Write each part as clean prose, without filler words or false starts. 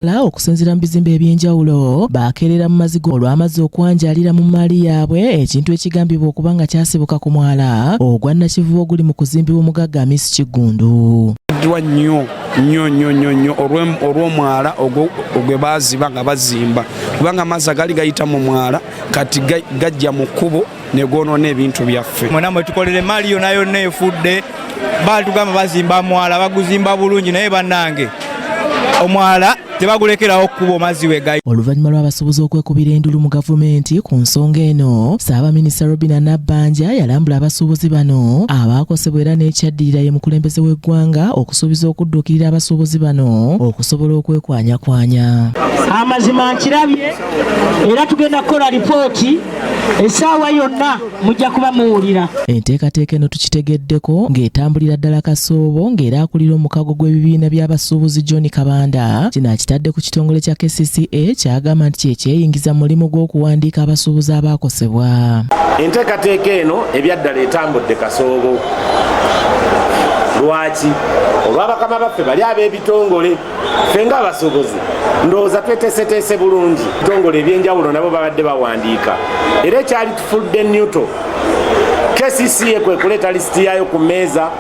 Okusinziira mu bizimbe eby'enjawulo bakeerera mu maziga olw'amazzi okwanjalira mu mmaali yaabwe, ekintu ekigambibwa okuba nga kyasibuka ku mwala ogwa Nakivubo oguli mu kuzimbibwa omugagga Amisi Kiggundu. Ddwa nnyo nnyo nnyo nnyo nnyo olw'omwala ogwe baaziba nga bazimba, kubanga amazzi agali gayita mu mwala kati gajja mu kkubo ne goonoona ebintu byaffe. Mwena mwe tukolera emaali yonna yonna efudde. Baatugamba bazimba mwala, baguzimba bulungi, naye bannange omwala tebagulekerawo kkubo mazzi we gayi. Oluvannyuma lw'abasuubuzi okwekubira endulu mu gavumenti ku nsonga eno, Ssaabaminisita Robinah Nabbanja yalambula abasuubuzi bano abaakosebwa era n'ekyaddirira ye mukulembeze w'eggwanga okusuubiza okudduukirira abasuubuzi bano okusobola okwekwanyakwanya. Amazima nkirabye era tugenda kukola lipooti essaawa yonna, mujja kuba muwulira. Enteekateeka eno tukitegeddeko ng'etambulira ddala kasoobo, ng'era akulira omukago gw'ebibiina by'abasuubuzi John Kabanda kino akitadde ku kitongole kya KCCA kyagamba nti kyekyeyingiza mu mulimu gw'okuwandiika abasuubuzi abaakosebwa. Enteekateeka eno ebyaddala etambudde kasoobo. Lwaki? Olw'abakama baffe bali ab'ebitongole. Ffe ng'abasuubuzi ndowooza tweteeseteese bulungi. Ebitongole ebyenjawulo nabo babadde bawandiika, era ekyali tufudde newto KCCA kwe kuleeta lisiti yaayo ku mmeeza,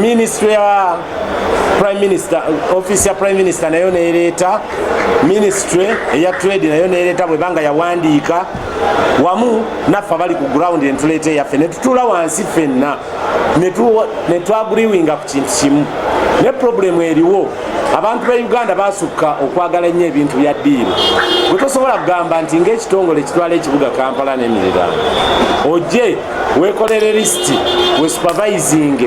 ministry ya prime minister, office ya prime minister nayo neereeta, ministry eya trade nayo neereeta bwebanga yawandiika, wamu naffe abali ku ground netuleeta eyaffe, netutuula wansi ffenna netwagreeinga ku kintu kimu. Ne problemu eriwo, abantu be Uganda basukka okwagala ennyo ebintu bya deal. Gwe tosobola kugamba nti ng'ekitongole kitwala ekibuga Kampala n'emiriraano ojje weekolere lisiti, wesupervising,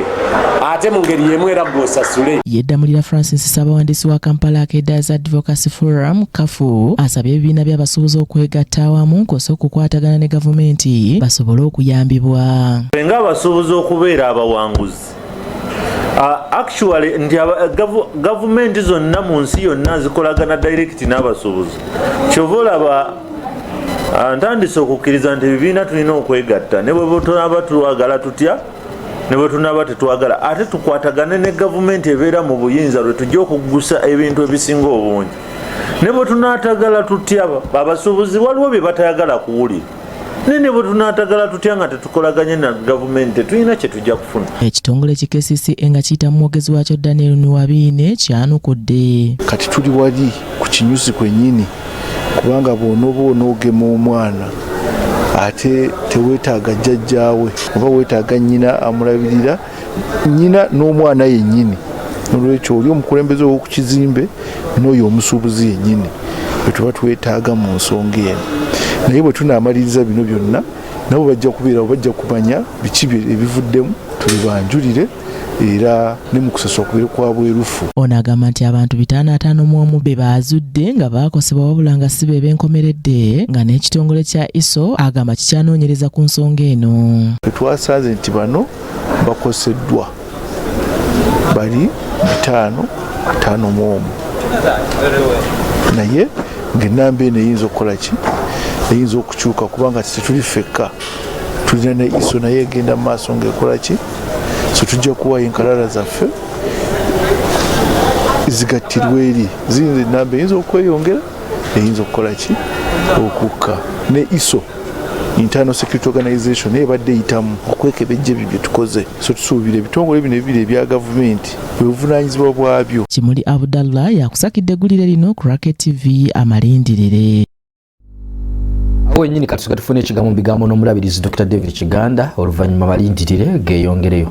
ate mu ngeri y'emu era gw'osasule. Yeddamulira Francis, ssabawandiisi wa Kampala Arcaders Advocacy Forum KAFU, asabye ebibiina by'abasuubuzi okwegatta awamu kw'ossa okukwatagana ne gavumenti basobole okuyambibwa. Nga abasuubuzi okubeera abawanguzi, actually nti gavumenti zonna mu nsi yonna zikolagana direct n'abasuubuzi. Kyova olaba ntandise okukkiriza nti ebibiina tulina okwegatta, ne bwe tunaba twagala tutya, ne bwe tunaba tetwagala, ate tukwatagane ne gavumenti ebeera mu buyinza lwe tujja okuggusa ebintu ebisinga obungi. Ne bwe tunaatagala tutya, abasuubuzi waliwo bye batayagala kuwulira, naye ne bwe tunaatagala tutya nga tetukolaganye na gavumenti, tetulina kye tujja kufuna. Ekitongole ki KCCA nga kiyita mu mwogezi waakyo Daniel Niwabiine kyanukudde. Kati tuli wali ku kinyusi kwennyini, kubanga bw'onooba onoogema omwana ate teweetaaga jjajjaawe oba weetaaga nnyina amulabirira, nnyina n'omwana yennyini. Nolwekyo oli omukulembeze ow'oku kizimbe n'oyo omusuubuzi yennyini bwe tuba twetaaga mu nsonga eno. Naye bwe tunaamaliriza bino byonna, nabo bajja kubeerawo, bajja kumanya biki ebivuddemu, tubibanjulire, era ne mu kusasula kubeere kwa bwerufu. Ono agamba nti abantu 551 be baazudde nga baakosebwa, wabula nga si be b'enkomeredde, nga n'ekitongole kya ISO agamba kikyanoonyereza ku nsonga eno. Twasanze nti bano bakoseddwa bali 551, naye ng'ennamba eno eyinza okukola ki, eyinza okukyuka, kubanga tetuli ffekka, tulina ne ISO naye egenda mu maaso ng'ekola ki. So tujja kuwayo enkalala zaffe zigattirwa eri, ziyinza enamba eyinza okweyongera, eyinza okukola ki, okukka. Ne ISO, Internal Security Organization, naye ebadde eyitamu okwekebejja ebyo bye tukoze. So tusuubira ebitongole bino ebibiri ebya gavumenti bwe buvunaanyizibwa bwabyo. Kimuli Abdallah yakusakidde eggulire lino ku Racket TV amalindirire. Awo wenyini katusoka tufune ekigambo mu bigambo n'omulabirizi Dr David Kiganda, oluvannyuma balindirire geeyongereyo.